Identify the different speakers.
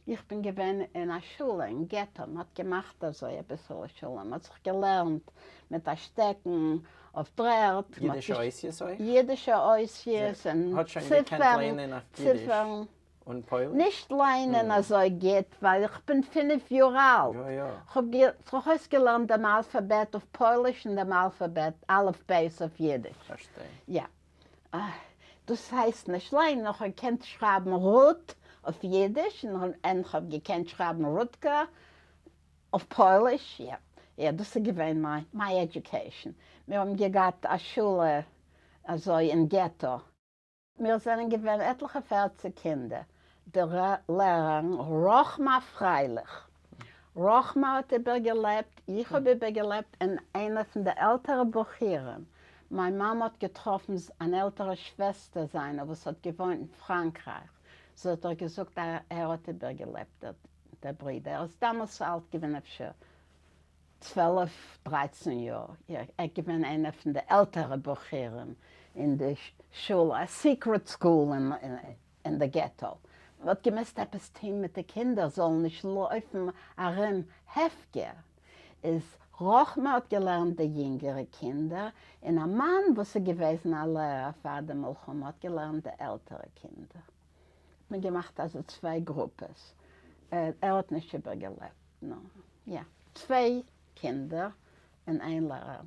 Speaker 1: איך בין געווען אין א שולע אין געטא, מען האט געמאכט אזוי אביסעלע שולע, מען האט זיך געלערנט מיט א שטעקן אויף דר'ערד.
Speaker 2: אידישע אותיות אויך?
Speaker 1: אידישע אותיות און
Speaker 2: האט שוין געקענט
Speaker 1: ציפערן,
Speaker 2: ליינען אויף אידיש
Speaker 1: ציפערן.
Speaker 2: און פויליש?
Speaker 1: נישט ליינען אזוי גוט ווייל איך בין 5 יאר אלט.
Speaker 2: יא יא.
Speaker 1: כ'האב זיך אויסגעלערנט דעם אלפאבעט אויף פויליש און דעם אלפאבעט אלף בית אויף אידיש.
Speaker 2: פארשטיי.
Speaker 1: יא. דאס הייסט נישט ליינען, איך האב געקענט שרייבן רות אויף אידיש און כ'האב געקענט שרייבן רוטקע אויף פויליש. יא. יא, דאס איז געווען מיין מיי education. מיר האבן געהאט א שולע אזוי אין געטא. מיר זענען געווען עטליכע 40 קינדער. די לערערין רחמה פרייליך. רחמה האט איבערגעלעבט, איך האב איבערגעלעבט, און איינער פון די עלטערע בחורים. מיין מאמע האט געטראפן אן עלטערע שוועסטער זיינע וואס האט געוואוינט אין פראנקרייך. זי האט איר געזאגט אז ער האט איבערגעלעבט, דער ברודער. ער איז דאמאלס אלט געווען אפשר 12, 13 יאר. ער איז געווען איינער פון די עלטערע בחורים אין די שולע, א secret school אין די געטא. מען האט געמוזט עפעס טוהן מיט די קינדער זאלן נישט לויפן ארום הפקר. איז רחמה האט געלערנט די יונגערע קינדער, און א מאן וואס איז געוועזן א לערער פאר די מלחמה האט געלערנט די עלטערע קינדער. האט מען געמאכט אזוי צוויי גרופעס. ער האט נישט איבערגעלעבט. יא, צוויי קינדער און איין לערער.